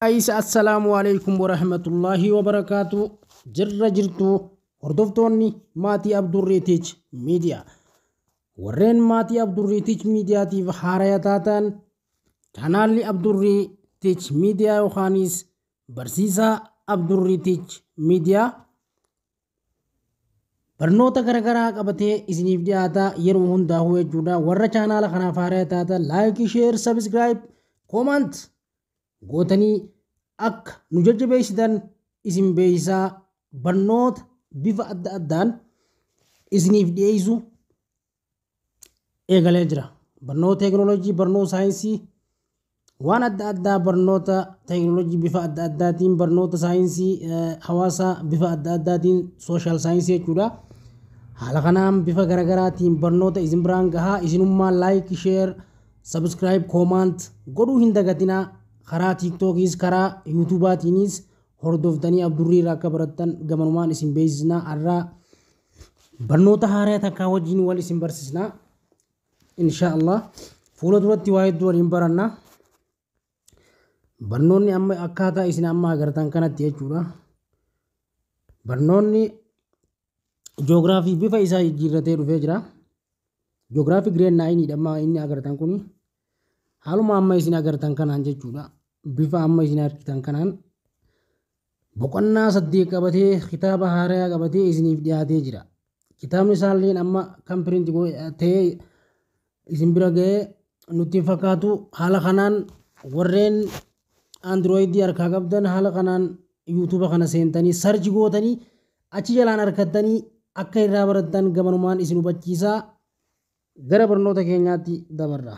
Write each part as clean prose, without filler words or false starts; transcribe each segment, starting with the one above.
Guys, assalaamu alaikum warahmatullahi wabarakaatu. Jirra jirtu hordoftoonni maatii Abdurriitich Miidiyaa. Warreen maatii Abdurriitich Miidiyaatiif haaraya taatan, chaanaalli Abdurriitich Miidiyaa yookaanis barsiisaa Abdurriitich Miidiyaa barnoota garaagaraa qabatee isiniif dhiyaata yeroo hundaa'uu jechuudha. Warra chaanaala kanaaf haaraya taatan like, share, subscribe, comment gootanii akka nu jajjabeessitan isin beeksisaa, barnoota bifa adda addaan isiniif dhiyeessu eegalee jira. Barnoota teekinooloojii, barnoota saayinsii, waan adda addaa, barnoota teekinooloojii bifa adda addaatiin, barnoota saayinsii hawaasaa bifa adda addaatiin, social science jechuudha. Haala kanaan bifa garaagaraatiin barnoota isin biraan gahaa. Isinummaa like, share, subscribe, comment godhuu hin dagatinaa. Karaa TikTokiis karaa YouTubeaatiinis hordoftanii Abdurrii irraa akka barattan gamanumaan isin beeksisnaa. Har'aa barnoota haaraa takkaa wajjin wal isin barsiisnaa. Insha Allah fuula duratti waa hedduu waliin baranna. Barnoonni amma akkaataa isin amma agartan kanatti jechuudha. Barnoonni joogiraafii bifa isaa jijjiirratee dhufee jira. Joogiraafii grade nineiidha amma inni agartan kuni. Haaluma amma isin agartan kanaan jechuudha. Bifa amma isin argitan kanaan boqonnaa 8 qabatee, kitaaba haaraa qabatee isiniif dhiyaatee jira. Kitaabni isaallee amma kan print ta'ee isin bira ga'ee nutti hin fakkaatu. Haala kanaan warreen Androidii harkaa qabdan haala kanaan YouTube kana seentanii search gootanii achi jalaan argattanii akka irraa barattan gamanumaan isin hubachiisaa, gara barnoota keenyaatti dabarra.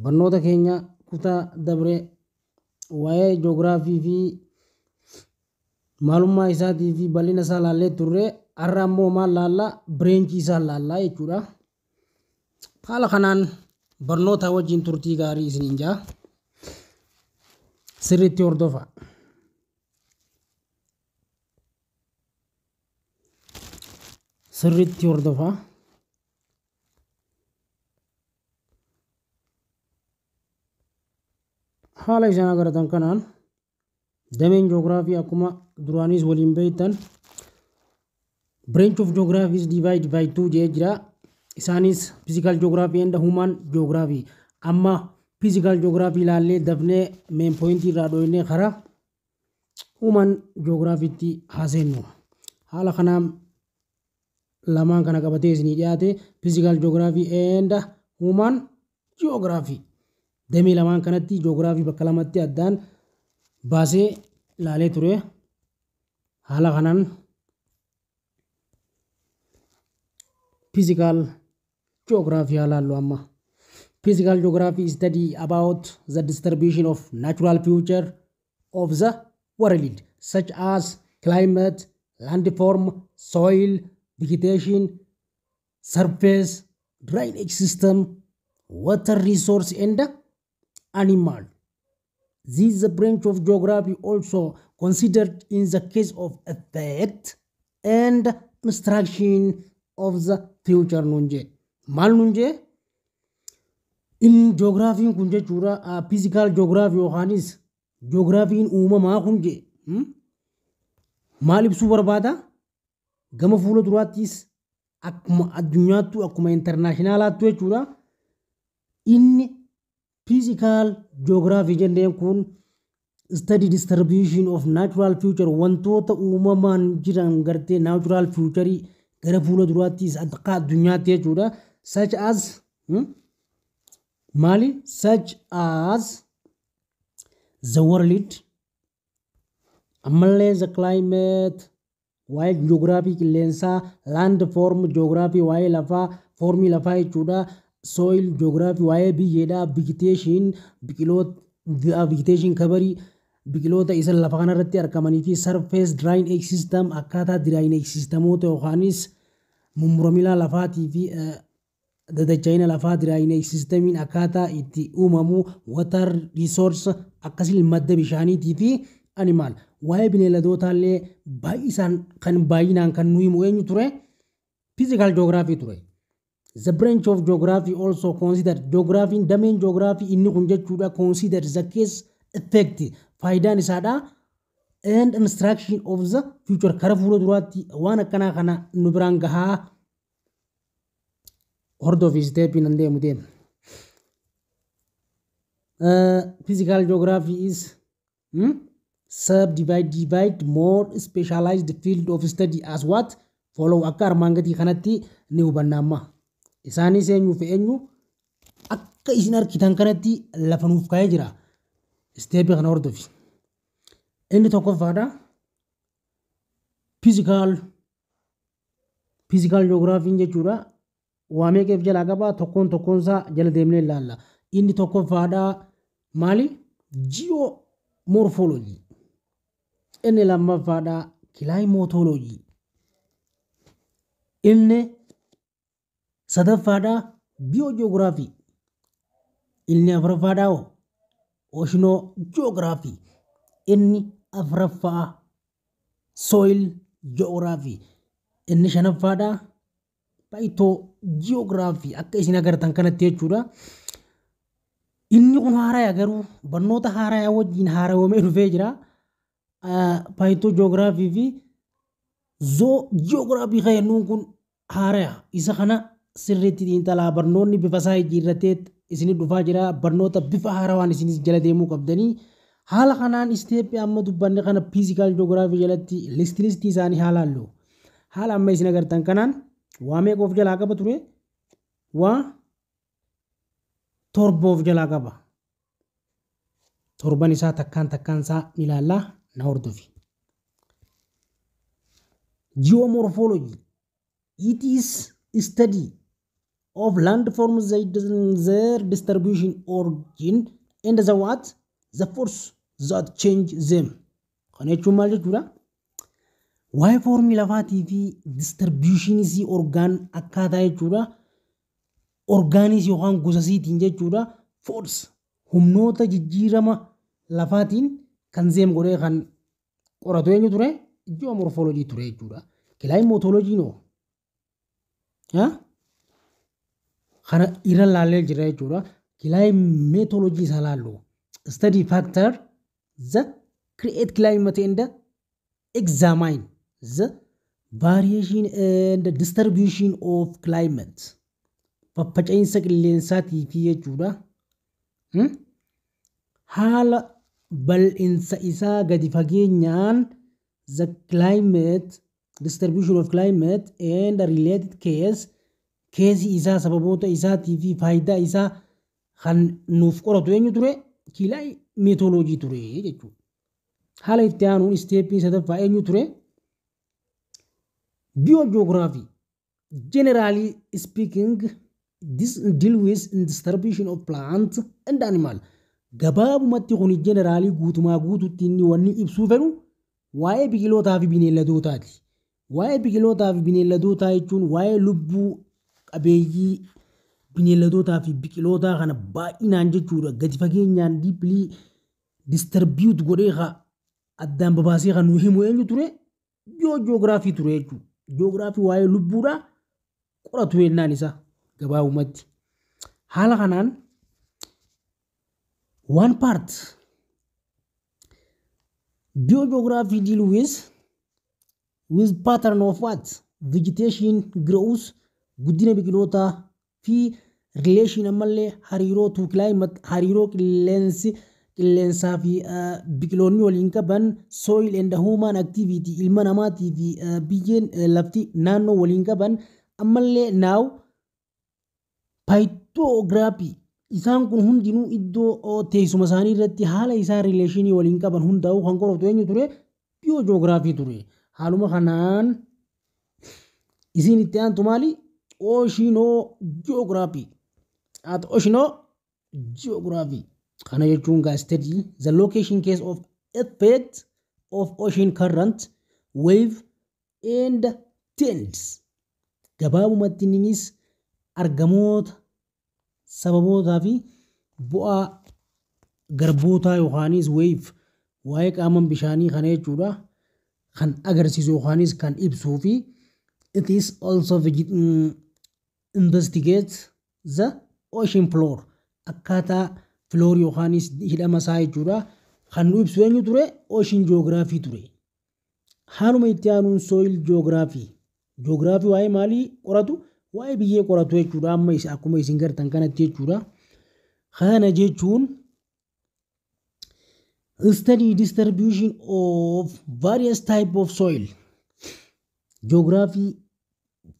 Barnoota keenya kutaa dabre waa'ee joogiraafii fi maalummaa isaatii fi bal'ina isaa laallee turre. Har'a ammoo maal laallaa? Branchii isaa laallaa jechuudha. Haala kanaan barnoota wajjin turtii gaarii isiniin jaa. Sirriitti hordofa. Sirriitti hordofa. Haala isaan agartan kanaan dameen joogiraafii akkuma duraanis waliin beektan branch of geography is divided by two jee jira. Isaanis physical geography and human geography. Amma physical geography ilaallee dafnee main point irraa dhoofnee karaa human geographytti haaseennu. Haala kanaan lamaan kana qabatee isinii dhiyaate, physical geography and human geography. Damee lamaan kanatti joogiraafii bakka lamatti addaan baasee ilaalee ture. Haala kanaan physical geography haa laallu amma. Physical geography is study about the distribution of natural feature of the world, such as climate, landform, soil, vegetation, surface, drainage system, water resource and animal. This is a branch of geography also considered in the case of effect and instruction of the future nuun jee. Maal nuun jee? Inni joogiraafiin kun jechuudha, physical geography yookaanis joogiraafiin uumamaa kun jee. Maal ibsuu barbaada? Gama fuula duraattis akkuma addunyaattu, akkuma internationalaattu jechuudha. Inni physical geography jenneen kun study distribution of natural feature, wantoota uumamaan jiran gartee natural feature gara fuula duraattis akka addunyaatti jechuudha. Such as maali? Such as the world, ammallee the climate, waa'ee jiyoogiraafii qilleensaa, land form geography, waa'ee lafaa, formii lafaa jechuudha. Soil geography, waa'ee biyyeedha, vegetation, biqiloota, vegetation coverii, biqiloota isa lafa kanarratti argamanii fi surface drainage system, akkaataa drainage systemoota yookaanis mummuramina lafaatii fi dadacha'ina lafaa, drainage systemiin akkaataa itti uumamu, water resource, akkasumas madda bishaaniitii fi animal, waa'ee bineeldotaallee baay'isaan kan baay'inaan kan nu himu eenyu ture? Physical geography ture. The branch of geography also considered, geography, dameen geography inni kun jechuudha, consider the case effect Faayidaan isaadha and instruction of the future, kara fuula duraatti waan akkanaa kana nu biraan gahaa. Hordofi, stepiin an deemu deema. Physical geography is subdivide divide more specialized field of study as what follow. Akka armaan gadii kanatti ni hubanna amma. Isaanis eenyuu fi eenyu? Akka isin argitan kanatti lafa nuuf kaa'ee jira. Stepii kana hordofi. Inni tokkoffaadha. Physical geography jechuudha. Waa meeqeef jalaa qaba? Tokkoon tokkoon isaa jala deemnee ilaalla. Inni tokkoffaadha maali? Geomorphology. Inni lammaffaadha climatology. Inni sadaffaadha biogeography. Inni afuraffaadha hoo? Oceanography. Inni afuraffaa soil geography. Inni shanaffaadha phytogeography. Akka isin agartan kanatti jechuudha. Inni kun haaraya, garuu barnoota haaraya wajjin haarawamee dhufee jira. Phytogeography fi zoogeography kan jennuun kun haaraya. Isa kana sirriitti xiinxalaa. Barnoonni bifa isaa jijjiirratee isinii dhufaa jira. Barnoota bifa haarawaan isinis jala deemuu qabdanii. Haala kanaan stepii amma dubbanne kana physical geography jalatti listii isaanii haa laallu. Haala amma isin agartan kanaan waa meeqa of jalaa qaba ture? Waa 7 of jalaa qaba. Torban isaa takkaan takkaan isaa ni ilaallaa, na hordofi. Geomorphology, it is study of landforms, their distribution, origin and the what, the force that change them. Kana jechuun maal jechuudha? Waa'ee formii lafaatii fi distributionisii orgaan akkaataa jechuudha. Orgaanis yookaan gosasiitiin jechuudha. Force, humnoota jijjiirama lafaatiin kan them godhee kan qoratu eenyu ture? Geomorphology ture jechuudha. Climatologyn hoo? Kana irra laallee jira jechuudha. Climatology isa laallu. Study factor the create climate and examine the variation and distribution of climate. Faffaca'iinsa qilleensaatii fi jechuudha. Haala bal'insa isaa gadi fageenyaan the climate distribution of climate and related case, caseii isaa, sababoota isaatii fi faayidaa isaa kan nuuf qoratu eenyu ture? Climatology ture jechuudha. Haala itti aanuun stepii sadaffaa eenyu ture? Biogeography. Generally speaking, this deal with distribution of plant and animal. Gabaabumatti kun generalii guutumaa guututti inni wanni ibsuu fedhu waa'ee biqilootaa fi bineelladootaati. Waa'ee biqilootaa fi bineelladootaa jechuun waa'ee lubbuu qabeeyyii bineelladootaa fi biqilootaa kana baay'inaan jechuudha, gadi fageenyaan deeply distribute godhee haa addaan babaasee kan nu himu eenyu ture? Biogeography ture jechuudha. Jiyoogiraafii waa'ee lubbuudhaa qoratu jennaan isaa gabaabumatti. Haala kanaan one part biogeography deal with pattern of what, vegetation growth, guddina biqilootaa fi relation, ammallee hariiroo to climate, hariiroo qilleensi qilleensaa fi biqiloonni waliin qaban, soil and human activity, ilma namaatii fi biyyeen lafti naannoo waliin qaban, ammallee now phytography. Isaan kun hundinuu iddoo teessuma isaanii irratti haala isaan relationii waliin qaban hundaa'uu kan qoratu eenyu ture? Biogeography ture. Haaluma kanaan isiin itti aantu maali? Oceanography. At oceanography kana jechuun gaa study the location case of effect of ocean current, wave and tides. Gabaabumatti innis argamoota, sababootaa fi bu'aa garbootaa yookaanis wave, waa'ee qaama bishaanii kana jechuudha, kan agarsiisu yookaanis kan ibsuu fi it is also investigate the ocean floor, akkaataa floor yookaanis hidhama isaa jechuudha. Kan nu ibsu eenyu ture? Ocean geography ture. Haaluma itti aanuun soil geography. Geography waa'ee maalii qoratu? Waa'ee biyyee qoratu jechuudha. Amma akkuma isin gartan kanatti jechuudha. Kana jechuun study distribution of various type of soil. Geography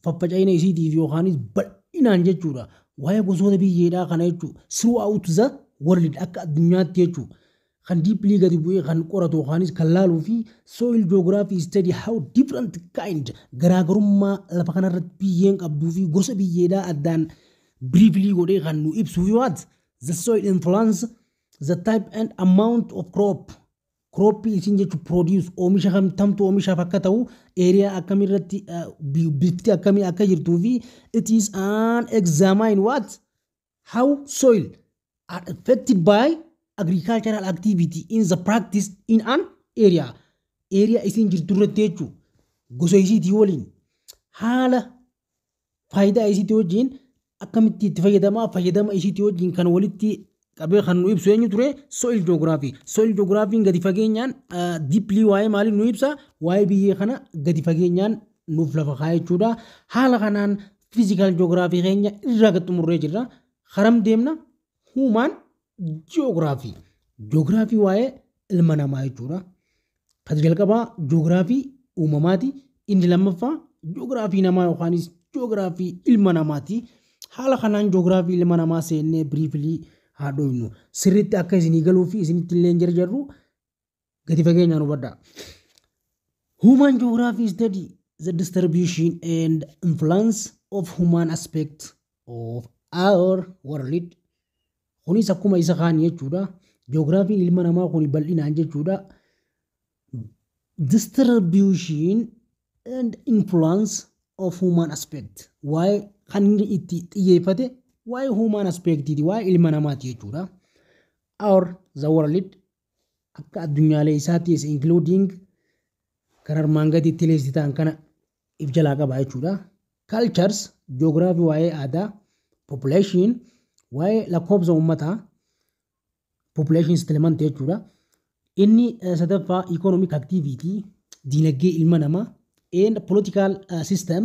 faffaca'ina isiitiif yookaanis bal'inaan jechuudha. Waa'ee gosoota biyyeedhaa kana jechuudha. Throughout the world, akka addunyaatti jechuudha. Kan deeply gadi bu'ee kan qoratu yookaanis kan laaluu fi soil geography study how different kind, garaagarummaa lafa kanarratti biyyeen qabduu fi gosa biyyeedhaa addaan briefly godhee kan nu ibsu fi what the soil influence the type and amount of crop, croppii isin jechuun produce, oomisha tamtu oomishaaf akka ta'u, area akkamiirratti bifti akkamii akka jirtuu fi it is an examine what how soil are affected by agricultural activity in the practice in an area, area isin jirtu irratti jechuun gosa isiitii waliin haala faayidaa isiitii wajjin akkamitti itti fayyadamaa, fayyadama isiitii wajjin kan walitti qabee kan nu ibsu eenyu ture? Soil geography. Soil geography gadi fageenyaan, deeply waa'ee maalii nu ibsa? Waa'ee biyyee kana gadi fageenyaan nuuf lafa kaa'e jechuudha. Haala kanaan physical geography keenya irraa gad xumurree jirra. Karam deemna? Human geography. Geography waa'ee ilma namaa jechuudha. Kan jalqabaa geography uumamaati. Inni lammaffaa geography namaa yookaanis geography ilma namaati. Haala kanaan geography ilma namaa seennee briefly haa dhoofnu. Sirriitti akka isinii galuu fi isinitti illee hin jarjarru gadi fageenyaan hubadhaa. Human geography study the distribution and influence of human aspect of our world. Kunis akkuma isa kaan jechuudha. Geographiin ilma namaa kun bal'inaan jechuudha. Distribution and influence of human aspect. Waa'ee kan inni itti xiyyeeffate waa'ee human aspectiiti, waa'ee ilma namaati jechuudha. Our the world, akka addunyaalee isaattis, including kan armaan gaditti list ta'an kana if jalaa qaba jechuudha. Cultures, geography waa'ee aadaa, population, waa'ee lakkoofsa uummataa, population settlement jechuudha. Inni sadaffaa economic activity, dinagdee ilma namaa, and political system,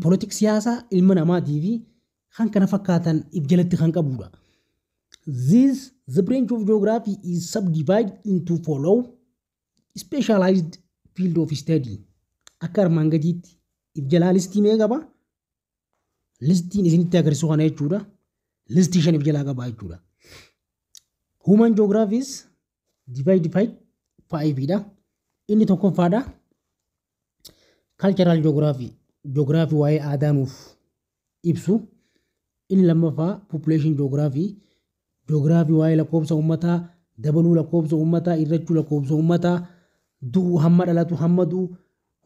politics, siyaasaa ilma namaatii fi kan kana fakkaatan if jalatti kan qabudha. This the branch of geography is subdivided into follow specialized field of study. Akka armaan gadiitti if jalaa listii mee qaba? Listiin isinitti agarsiisu kana jechuudha. Listii shan if jalaa qaba jechuudha. Human geography is divided by five dha. Inni tokkoffaadha. Cultural geography. Geography waa'ee aadaa nuuf ibsu. Inni lammaffaa population geography. Geography waa'ee lakkoofsa uummataa, dabaluu lakkoofsa uummataa, hir'achuu lakkoofsa uummataa, du'uu, hamma dhalatu, hamma du'u,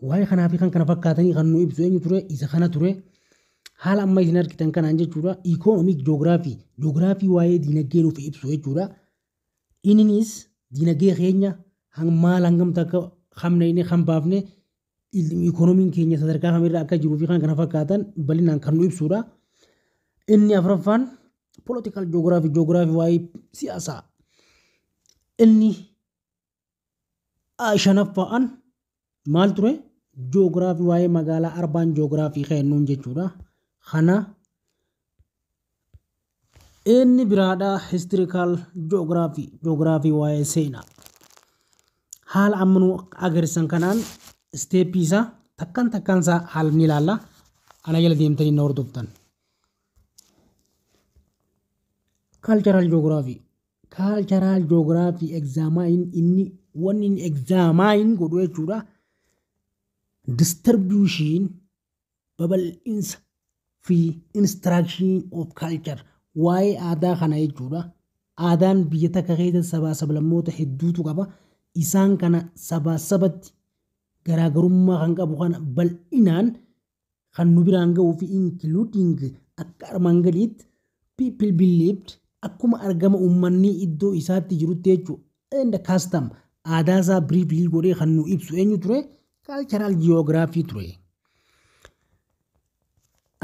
waa'ee kanaa fi kan kana fakkaatanii kan nu ibsu eenyu ture? Isa kana ture. Haala amma isin argitan kanaan jechuudha. Economic geography. Geography waa'ee dinagdee nuuf ibsu jechuudha. Innis dinagdee keenya maal hangam takka hamna inni kan baafne, ikoonomiin keenya sadarkaa kamirra akka jiruu fi kan kana fakkaatan bal'inaan kan nu ibsudha. Inni afuraffaan political geography, geography waa'ee siyaasaa. Inni shanaffaan maal ture? Geography waa'ee magaalaa, urban geography kennuun jechuudha. Kana inni biraadha historical geography, geography waa'ee seenaa. Haala amma nu agarsiisan kanaan steppii isaa takkaan takkaan isaa haala ni ilaalla. Ana jala deemtanii na hordoftan. Cultural geography. Cultural geography examine, inni wanni inni examine godhu jechuudha. Distribution, babal'insa fi instruction of culture, waa'ee aadaa kana jechuudha. Aadaan biyya takka keessa sabaa sablammoota hedduutu qaba. Isaan kana sabaa sabatti garaagarummaa kan qabu kana bal'inaan kan nu biraan ga'uu fi including akka armaan gadiitti people believed, akkuma argama uummanni iddoo isaatti jirutti jechuudha. And custom, aadaa isaa briefly godhee kan nu ibsu eenyu ture? Cultural geography ture.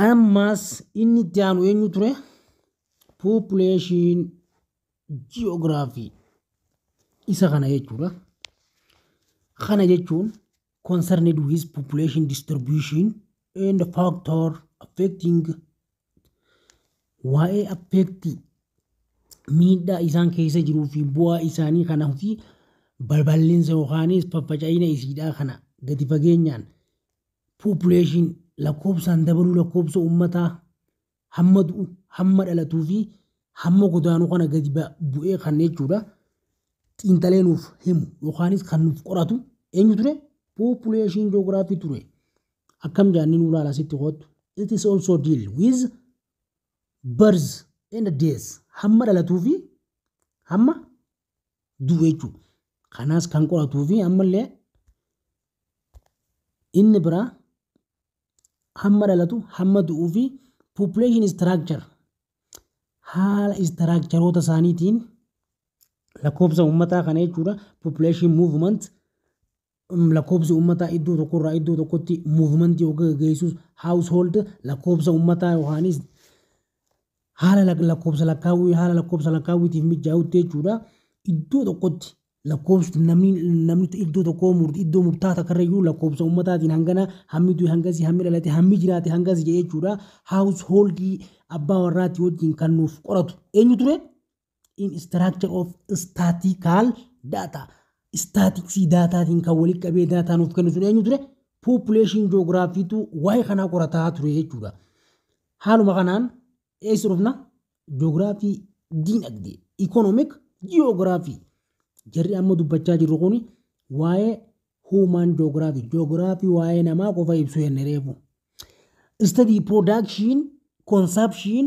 Ammas inni itti aanu eenyu ture? Population geography. Isa kana jechuudha. Kana jechuun concerned with population distribution and factor affecting, waa'ee affect, miidhaa isaan keessa jiruu fi bu'aa isaanii kana fi balballinsa yookaanis faffaca'ina isiidhaa kana gadi fageenyaan population lakkoofsaan dabaluu, lakkoofsa uummataa, hamma du'u, hamma dhalatuu fi hamma godaanuu kana gadi bu'ee kan jechuudha. Xiinxalee nuuf himu yookaanis kan nuuf qoratu eenyu ture? Population geography ture. Akkam jaanni nu ilaala asitti kootu. It is also deal with birth and death, hamma dhalatuu fi hamma du'u jechuudha. Kanaas kan qoratuu fi ammallee inni biraa hamma dhalatu, hamma du'uu fi population structure, haala structureoota isaaniitiin lakkoofsa uummataa kana jechuudha. Population movement, lakkoofsi uummataa iddoo tokkorraa iddoo tokkotti movementii yookaan gaggeessuus, household lakkoofsa uummataa yookaanis haala lakkoofsa lakkaawwii, haala lakkoofsa lakkaawwiitiif mijaa'utti jechuudha. Iddoo tokkotti lakkoofsi namni iddoo tokkoo iddoo murtaa'aa takkarrayyuu lakkoofsa uummataatiin hangana, hammi du'e hangasii, hammi dhalate, hammi jiraate hangasii jedhee jechuudha. Householdii abbaa warraatii wajjin kan nuuf qoratu eenyu ture? In structure of statistical data. Statisticsii dataatiin kan walitti qabee data nuuf kennu sun eenyu ture? Population geographytu waa'ee kanaa qorataa ture jechuudha. Haaluma kanaan eessa dhufna? Geography diinagdee, economic geography. Jarri amma dubbachaa jirru kun waa'ee human geography, geography waa'ee namaa qofa ibsu jenne reefu. Study production, consumption,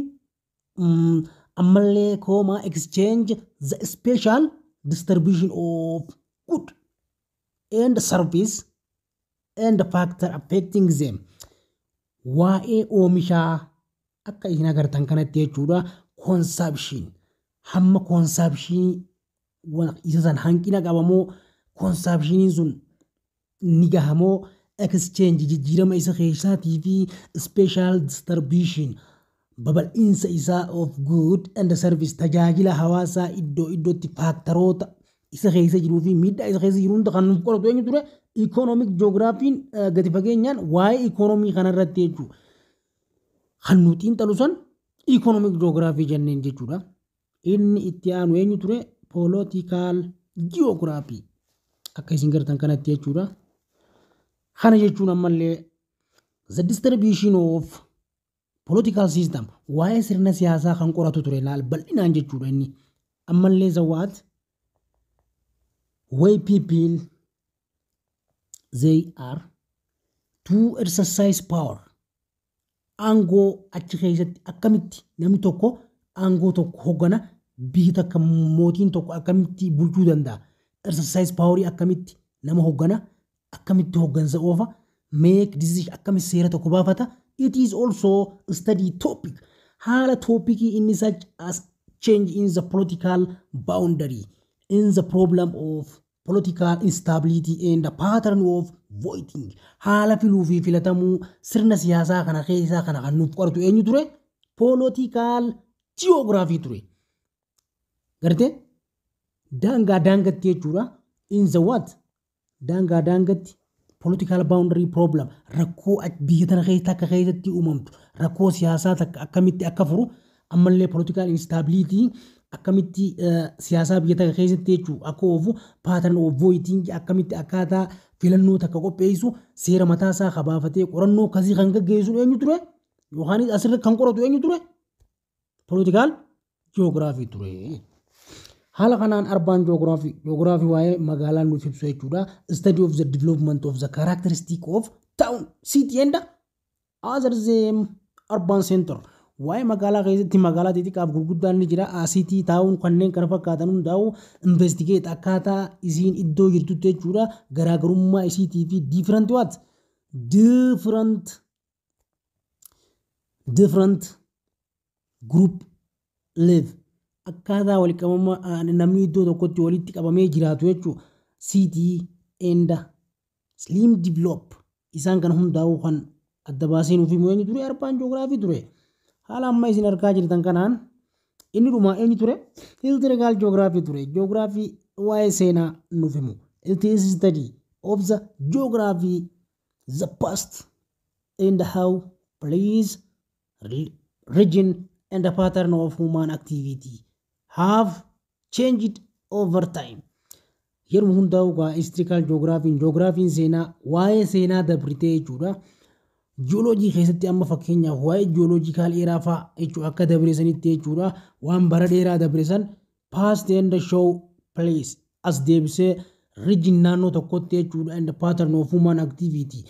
ammallee comma exchange, the spatial distribution of good and service and factor affecting them. Waa'ee oomishaa akka isin agartan kanatti jechuudha. Consumption, hamma consumption isa san hanqina qabamoo, consumptioniin sun ni gahamoo, exchange jijjiirama isa keessaatii fi spatial distribution babal'iinsa isaa of good and service, tajaajila hawaasaa iddoo iddootti, factoroota isa keessa jiruu fi miidhaa isa keessa jiru hunda kan nuuf qoratu eenyu ture? Economic geographyn gadi fageenyaan waa'ee economy kanarratti jechuudha. Kan nu xiinxalu san economic geography jenneen jechuudha. Inni itti aanu eenyu ture? Political geography akka isin gartan kanatti jechuudha. Kana jechuun ammallee the distribution of political system, waa'ee sirna siyaasaa kan qoratu ture laal bal'inaan jechuudha inni. Ammallee the what way people they are to exercise power, aangoo achi keessatti akkamitti namni tokko aangoo tokko hoggana, biyyi takka mootiin tokko akkamitti bulchuu danda'a, exercise powerii akkamitti nama hoggana, akkamitti hoggansa oofa, make decision, akkamitti seera tokko baafata. It is also study topic, haala topicii inni such as change in the political boundary, in the problem of political instability and the pattern of voting, haala filuu fi filatamuu sirna siyaasaa kana keessaa kana kan nuuf qoratu eenyu ture? Political geography ture. Gartee daangaa daangatti jechuudha. In the what, daangaa daangatti political boundary problem, rakkoo biyya tana keessa akka keessatti uumamtu, rakkoo siyaasaa takka akkamitti akka furu, ammallee political instability akkamitti siyaasaa biyya takka keessatti jechuu akka oofu, pattern of voting, akkamitti akkaataa filannoo takka qopheessu, seera mataasaa kabaafatee qorannoo akkasii kan gaggeessu eenyu ture? Yookaan asirra kan qoratu eenyu ture? Political geography ture. Haala kanaan urban geography, geography waa'ee magaalaa nuuf ibsu jechuudha. Study of the development of the characteristic of town, city and other them urban center. Waa'ee magaalaa keessatti magaalaa xixiqqaaf gurguddaan ni jira. City, town kanneen kana fakkaatan hundaa'u investigate akkaataa isiin iddoo jirtutti jechuudha. Garaagarummaa isiitii fi different what? Different group live, akkaataa walitti qabama namni iddoo tokkotti walitti qabamee jiraatu jechuudha. City and slum develop isaan kana hundaa'u kan adda baasee nuuf himu eenyu ture? Urban geography ture. Haala amma isin argaa jirtan kanaan inni dhumaa eenyu ture? Historical geography ture. Geography waa'ee seenaa nuuf himu. It is study of the geography, the past and how place, region and the pattern of human activity have changed over time. Yeroo hundaa'u gaa historical geography, geographiin seenaa waa'ee seenaa dabritee jechuudha. Jiyooloojii keessatti amma fakkeenyaaf waa'ee geological era fa'aa jechuudha, akka dabreessanitti jechuudha, waan bara dheeraa dabreessan, past and show place as deebisee region naannoo tokkotti jechuudha, and pattern of human activity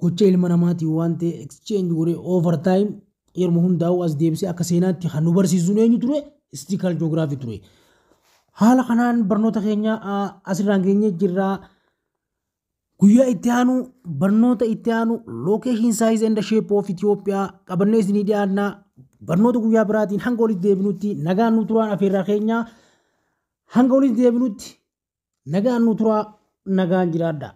gocha ilma namaatiin waan ta'e exchange godhee over time yeroo hundaa'u as deebisee akka seenaatti kan nu barsiisu eenyu ture? Historical geography ture. Haala kanaan barnoota keenya asirraan geenyee jirra. Guyyaa itti aanu barnoota itti aanu location, size and shape of Ethiopia qabannee isinii dhiyaannaa. Barnoota guyyaa biraatiin hanga walitti deebinutti nagaan nu turaan afeerraa keenya. Hanga walitti deebinutti nagaan nu turaa, nagaan jiraadha.